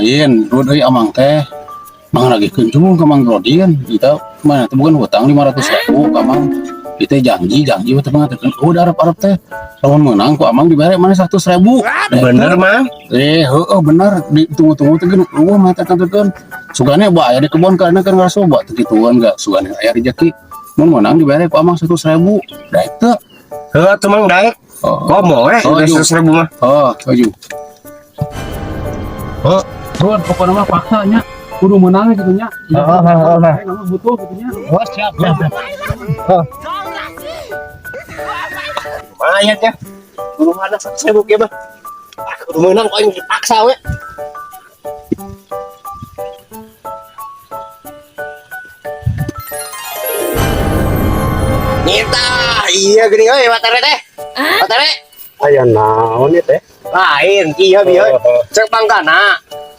Lain, Rud euy, Amang teh. Mang lagi kunjung ke Mang Rodin, kita mana tuh bukan hutang 500 ribu ke Amang. Kita janji janji teh mengatakan, oh arep-arep teh. Lamun menang ku Amang dibere mana 100 ribu. Bener, Mang? Eh, heeh, bener, ditunggu-tunggu teh geuning eueuh mah teh kan. Sugane bah aya di kebon karena kan ngerasa buat gituan enggak sugane aya rezeki. Mun menang dibere ku Amang 100 ribu. Da eta. Heuh atuh, Mang, daek. Oh, Komo we Oh, udah ju. 100 ribu mah. Oh, setuju. Oh. Rud, pokoknya mah paksanya kudu menang gitu nya. Oh. Aing mah butuh gitu nya. Oh, siap, siap. Oh. Lumayan ya. Kudu ada 100 ribu kieu mah. Ah, kudu menang kok aing dipaksa we. Nita, iya gini euy batere teh. Batere. Aya naon ieu teh? Lain kieu bieu. Oh. Cek pangkana.